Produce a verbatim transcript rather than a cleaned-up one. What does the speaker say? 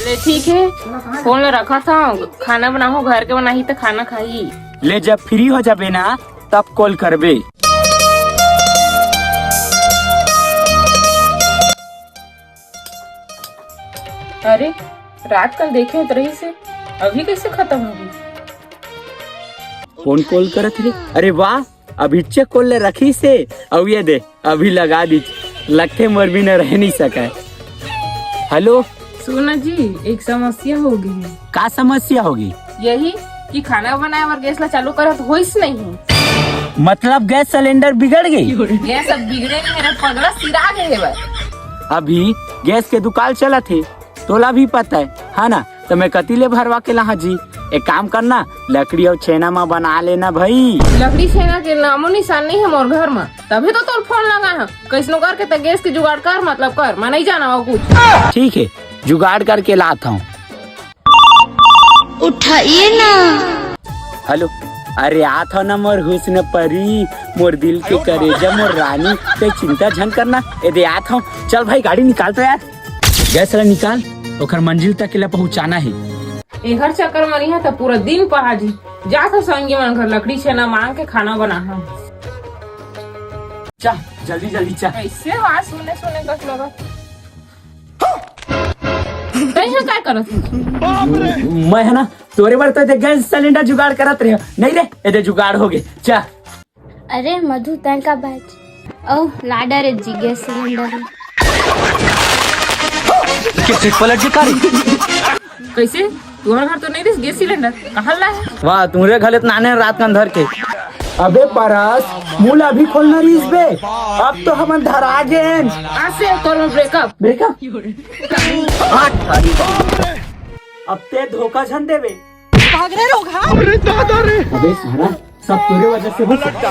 ते ठीक हे, फोन ला रखत हंव, खाना बनाहूं, घर के बनाही त खाना खाही। ले, जब फ्री हो जाबे ना, तब कॉल करबे। अरे, रात कन देखे होत रहिस हे, अभी कइसे खतम होगे? फोन कॉल करत हे। अरे वाह, अभी चेक कॉल ले रखिस हे, अउ ये दे, अभी लगा दीस, लगथे मोर बिना रह नइ सकय। हेलो। सुन ना जी, एक समस्या होगे हे। का समस्या होगे? यही कि खाना बनाए बर गैस ला चालू करत होइस नहीं। मतलब गैस सिलेंडर बिगड़ गे? गैस अब बिगड़े नहीं हे रे पगला, सिरा गे हे बस। अभी गैस के दुकाल चलत हे, तोला भी पता हे, है ना? त मैं कति ले भरवा के लाहूं जी। एक काम करना, लकड़ी अउ छेना म बना लेना भई। लकड़ी छेना के नामो निशान नहीं हे मोर घर म, तभे तो तोर फोन लगाए हंव। कइसनो करके त गैस के जुगाड़ कर, मतलब कर, मैं नहीं जानंव कुछ। ठीक हे, जुगाड़ करके लात हंव। उठाइए ना। हेलो। अरे आत हंव ना मोर हुस्न परी, मोर दिल के करेजा, मोर रानी, ते चिंता झन करना। ए दे आत हंव। चल भाई गाड़ी निकाल तो यार। गैस ला निकाल, ओकर मंजिल तक ला पहुंचाना हे। एकर चक्कर म नहीं हे त पूरा दिन पहा जी। जात हंव संगी मन घर लकड़ी छेना मांग के खाना बनाहूं। जा, जल्दी जल्दी जा। कइसे आवाज सुने सुने कस लगत। तैं ह का करत हस? मैं ह ना, तोरे बर तो ए दे गैस सिलेंडर जुगाड़ करत रहेंव। नहीं रे, ए दे जुगाड़ होगे। जा। अरे मधु, तैं का बाच? अउ लाडर जी गैस सिलेंडर। के फिट पलट जे का रे? कइसे? तुंहर घर तो नहीं रहिस गैस सिलेंडर, कहां लाए? वाह, तुंहरे घले त नाने रात कन धर के। अबे परस, मुंह ला अभी खोलना रहिस बे। अब तो हमन धरा गेन। आज से तोर ब्रेकअप। ब्रेकअप? अब ते धोखा झन देबे। भाग रे रोगहा। अबे सारा, सब तोरे वजह से हो सकता।